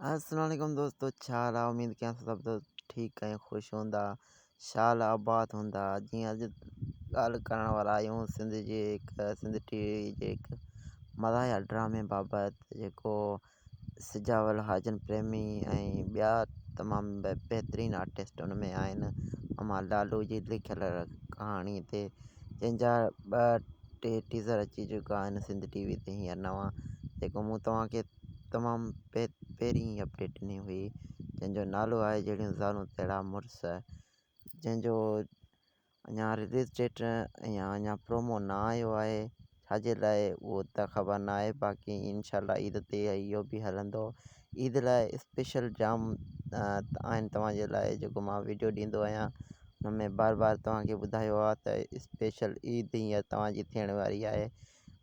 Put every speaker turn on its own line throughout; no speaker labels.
السلام عليڪم دوستو ڇا حال آ اميد ڪيان ٿو سڀ دوست ٺيڪ ۽ خوش هوندا شال آباد هوندا جيئن اڄ ڳالهه ڪرڻ وارا آهيون سنڌ جي هڪ سنڌ ٽي وي جي هڪ مزاحيه ڊرامي بابت جيڪو سجاول حاجن پريمي ۽ ٻيا تمام بهترين آرٽسٽ ان ۾ آهن امان لالو جي لکيل ڪهاڻي تي جنهن جا ٻه ٽي ٽيزر اچي چڪا آهن سنڌ ٽي وي تي هينئر نوان جيڪو مون توهان کي تمام پهرين ئي اپڊيٽ ڏني هئي جنهن جو نالو آهي جهڙيون زالون تهڙا مڙس جنهن جو اڃا رليز ڊيٽ يا اڃا پرومو نه آيو آهي ڇا جي لاء اهو ته خبر نه آهي باقي انشاء الله عيد تي اهو به هلندو عيد لاء اسپيشل جام آهن توهان جي لاء جيڪو مان ويڊيو ڏيندو آهيان ان ۾ بار بار توهان کي ٻڌايو آهي ته اسپيشل عيد هينئر توهان جي ٿيڻ واري آهي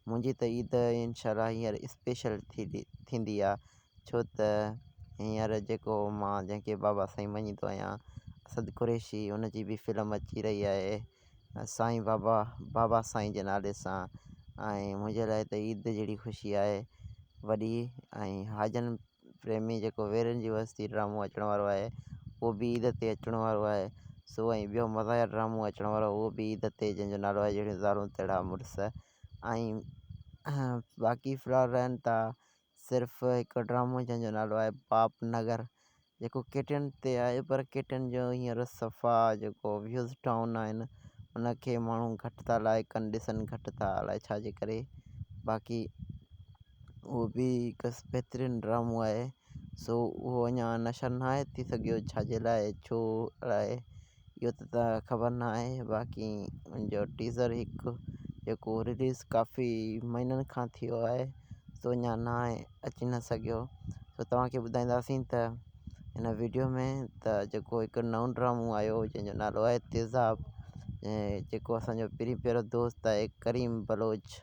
منهنجي ته عيد انشاء الله هينئر اسپيشل ٿيندي آ ڇو ته هينئر جيڪو مان جنهن کي بابا سائين مڃيندو آهيان اسد قريشي ان جي به فلم اچي رهي آهي سائين بابا بابا سائين جي نالي سان ۽ منهنجي لاء ته عيد جهڙي خوشي آهي وڏي ۽ حاجن پريمي جيڪو ويرين جي وستي ڊرامو اچڻ وارو آهي اهو به عيد تي اچڻ وارو آهي سو ۽ ٻيو مزاحيه ڊرامو اچڻ وارو اهو به عيد تي جنهن جو نالو آهي جهڙيون زالون تهڙا مڙس ۽ باقي في الحال رهن ٿا صرف هڪ ڊرامو جنهن جو نالو آهي باپ نگر جيڪو ڪي ٽي اين تي آهي پر ڪي ٽي اين جو هينئر صفا جيڪو ويوز ڊائون آهن ان کي ماڻهو گهٽ ٿا لائڪ ڪن ڏسن گهٽ ٿا الائي ڇا جي ڪري باقي اهو به هڪ بهترين ڊرامو آهي سو اهو اڃا نشر ناهي ٿي سگهيو ڇا جي لاءِ ڇو الائي اهو ته خبر نه آهي باقي ان جو ٽيزر هڪ جيڪو رليز ڪافي مهينن کان ٿيو آهي سو اڃا نه آهي اچي نه سگهيو سو توهان کي ٻڌائينداسين ته هن ويڊيو ۾ ته جيڪو هڪ نئون ڊرامو آيو جنهن جو نالو آهي تيزاب ۽ جيڪو اسانجو پرين پيارو دوست آهي ڪريم بلوچ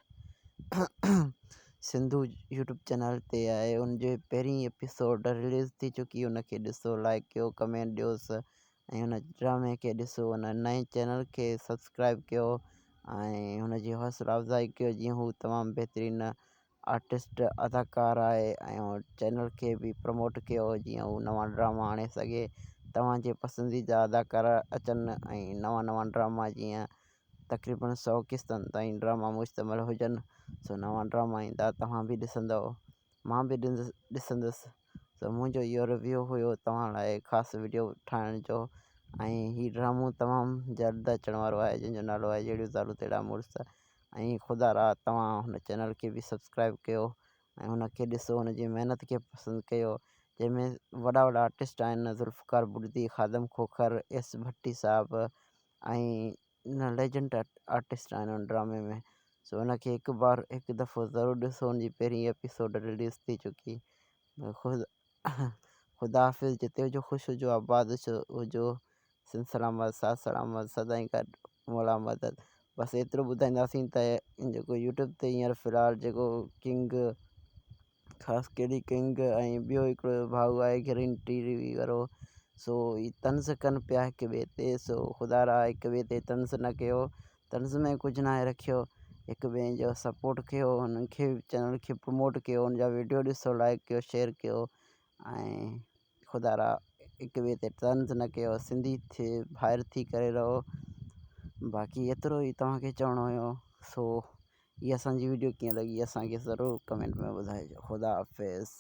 سنڌو يوٽيوب چينل تي آهي ان جي پهرين ايپيسوڊ رليز ٿي چڪي ان کي ڏسو لائڪ ڪيو ڪمينٽ ڏيوس ۽ ان ڊرامي کي ڏسو ان نئين چينل کي سبسڪرائب ڪيو ۽ هن جي حوصلا افزائي ڪيو جيئن هو تمام بهترين آرٽسٽ اداڪار آهي ۽ چينل کي به پروموٽ ڪيو جيئن هو نوان ڊراما آڻي سگهي توهان جي پسنديده اداڪار اچن ۽ نوان نوان ڊراما جيئن تقريبن سئو قسطن تائين ڊراما مشتمل هجن سو نوان ڊراما ايندا توهان به ڏسندؤ مان به ڏسندس سو منهنجو اهو ريويو هيو توهان لاء خاص وڊيو ٺاهڻ جو ۽ هي ڊرامو تمام جلد اچڻ وارو آهي جنهن جو نالو آهي جهڙيون زالون تهڙا مڙس ۽ خدا را توهان هن چينل کي به سبسڪرائب ڪيو ۽ هن کي ڏسو هن جي محنت کي پسند ڪيو جنهن ۾ وڏا وڏا آرٽسٽ آهن ذوالفقار بڙدي خادم کوکر ايس ڀٽي صاحب ۽ ليجنڊ آرٽسٽ آهن ان ڊرامي ۾ سو ان کي هڪ بار هڪ دفعو ضرور ڏسو ان جي پهرين ايپيسوڊ رليز ٿي چڪي خود خدا حافظ جتي هجو خوش هجو آباد هجو سنڌ سلامت ساٿ سلامت سدائين گڏ مولا مدد بس ايترو ٻڌائينداسين ته جيڪو يوٽيوب تي هينئر في الحال جيڪو ڪنگ خاص ڪري ڪنگ ۽ ٻيو هڪڙو ڀائو آهي گرين ٽي وي وارو سو هي طنز ڪن پيا هڪ ٻئي تي سو خدا را هڪ ٻئي تي طنز نه ڪيو طنز ۾ ڪجهه ناهي رکيو هڪ ٻئي جو سپورٽ ڪيو هنن کي چينل کي پروموٽ ڪيو ان جا ويڊيو ڏسو لائڪ ڪيو شيئر ڪيو ۽ خدا را هڪ ٻئي تي طنز نه ڪيو سنڌي ٿي ڀائر ٿي ڪري رهو باقي ايترو ئي توهان کي چوڻو هيو سو هي اسان جي وڊيو ڪيئن لڳي اسان کي ضرور ڪمينٽ ۾ ٻڌائجو خدا حافظ.